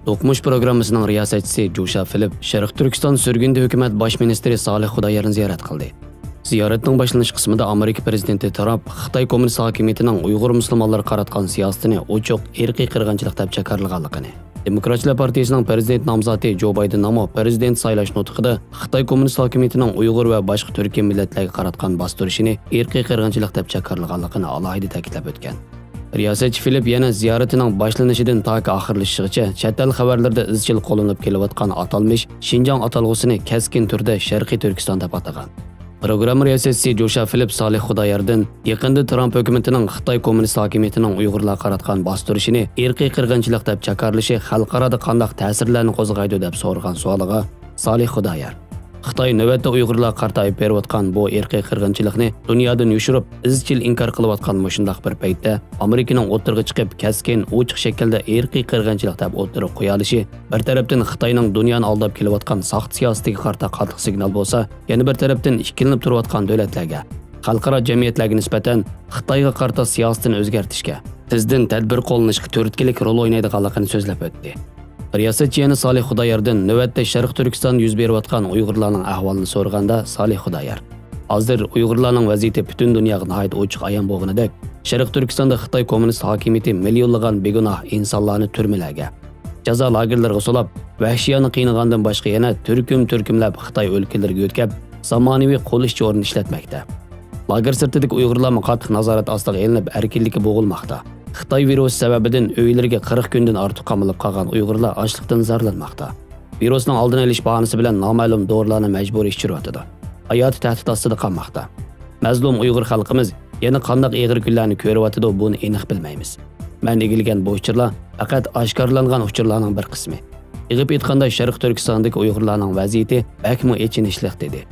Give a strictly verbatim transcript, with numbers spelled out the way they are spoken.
دوقمۇش پروگراممىسىنىڭ رىياسەتچىسى جوشا فىلىپ شەرقىي تۈركىستان سۈرگۈندە ھۆكۈمەت باش مىنىستىرى سالىھ خۇدايارنى زىيارەت قىلدى. زىيارەتنىڭ باشلىنىش قىسمىدا ئامېرىكا پرېزىدېنتى ترامپ خىتاي كوممۇنىست ھاكىمىيىتىنىڭ ئۇيغۇر مۇسۇلمانلىرىغا قاراتقان سىياسىتىنى ئوچۇق ئىرقىي قىرغىنچىلىق دەپ جاكارلىغانلىقىنى، دېموكراتچىلار پارتىيىسىنىڭ پرېزىدېنت نامزاتى جو بايدېننىڭمۇ پرېزىدېنت سايلاش نۇتقىدا خىتاي كوممۇنىست ھاكىمىيىتىنىڭ ئۇيغۇر ۋە باشقا تۈركىي مىللەتلەرگە قاراتقان باستۇرۇشىنى ئىرقىي قىرغىنچىلىق دەپ جاكارلىغانلىقىنى ئالاھىدە تەكىتلەپ ئۆتكەن. رىياسەتچى فىلىپ يەنە زىيارىتىنىڭ باشلىنىشىدىن تاكى ئاخىرلىشىشىغىچە چەت ئەل خەۋەرلىرىدە ئىزچىل قوللىنىپ كېلىۋاتقان ئاتالمىش شىنجاڭ ئاتالغۇسىنى كەسكىن تۈردە شەرقىي تۈركىستان دەپ ئاتىغان. پروگرامما رىياسەتچىسى جوشا فىلىپ سالىھ خۇداياردىن يېقىندا ترامپ ھۆكۈمىتىنىڭ خىتاي كوممۇنىست ھاكىمىيىتىنىڭ ئۇيغۇرلارغا قاراتقان باستۇرۇشىنى ئىرقىي قىرغىنچىلىق دەپ جاكارلىشى خەلقئارادا قانداق تەسىرلەرنى قوزغايدۇ دەپ سورىغان سوئالىغا سالىھ خۇدايار، خىتاي نۆۋەتتە ئۇيغۇرلارغا قارىتا ئېلىپ بېرىۋاتقان بۇ ئىرقىي قىرغىنچىلىقنى دۇنيادىن يوشۇرۇپ، ئىزچىل ئىنكار قىلىۋاتقان مۇشۇنداق بىر پەيتتە، ئامېرىكىنىڭ ئوتتۇرىغا چىقىپ، كەسكىن، ئوچۇق شەكىلدە ئىرقىي قىرغىنچىلىق دەپ ئوتتۇرىغا قويالىشى، بىر تەرەپتىن خىتاينىڭ دۇنيانى ئالداپ كېلىۋاتقان ساختا سىياسىتىگە قارىتا قاتتىق سىگنال بولسا، يەنە بىر تەرەپتىن ئىككىلىنىپ تۇرۇۋاتقان دۆلەتلەرگە، خەلقئارا جەمئىيەتلەرگە نىسبەتەن خىتايغا قارىتا سىياسىتىنى ئۆزگەرتىشكە، تېزدىن تەدبىر قوللىنىشقا تۈرتكىلىك رول ئوينايدىغانلىقىنى سۆزلەپ ئۆتتى. رىياسەتچى يەنە سالىھ خۇداياردىن نۆۋەتتە شەرقىي تۈركىستاندا يۈز بېرىۋاتقان ئۇيغۇرلارنىڭ ئەھۋالىنى سورىغاندا، سالىھ خۇدايار، ھازىر ئۇيغۇرلارنىڭ ۋەزىيىتى پۈتۈن دۇنياغا ناھايىتى ئوچۇق ئايان بولغىنىدەك، شەرقىي تۈركىستاندا خىتاي كوممۇنىست ھاكىمىيىتى مىليونلىغان بىگۇناھ ئىنسانلارنى تۈرمىلەرگە، جازا لاگېرلىرىغا سولاپ، ۋەھشىيانە قىينىغاندىن باشقا يەنە تۈركۈم-تۈركۈملەپ خىتاي ئۆلكىلىرىگە يۆتكەپ، زامانىۋى قول ئىشچى ئورنىنى ئىشلەتمەكتە. لاگېر سىرتىدىكى ئۇيغۇرلارمۇ قاتتىق نازارەت ئاستىغا ئېلىنىپ، ئەركىنلىكى بوغۇلماقتا. خىتاي ۋىرۇسى سەۋەبىدىن ئۆيلىرىگە قىرىق كۈندىن ئارتۇق قامىلىپ قالغان ئۇيغۇرلار ئاچلىقتىن زارلانماقتا. ۋىرۇسنىڭ ئالدىنى ئېلىش باھانىسى بىلەن نامەلۇم دورىلارنى مەجبۇرىي ئىچۈرۈۋاتىدۇ. ھاياتى تەھدىت ئاستىدا قالماقتا. مەزلۇم ئۇيغۇر خەلقىمىز يەنە قانداق ئېغىر كۈنلەرنى كۆرۈۋاتىدۇ، بۇنى ئېنىق بىلمەيمىز. مەن ئىگىلىگەن بۇ ئۇچۇرلار پەقەت ئاشكارىلانغان ئۇچۇرلارنىڭ بىر قىسمى. يىغىپ ئېيتقاندا، شەرقىي تۈركىستاندىكى ئۇيغۇرلارنىڭ ۋەزىيىتى بەكمۇ ئېچىنىشلىق، دېدى.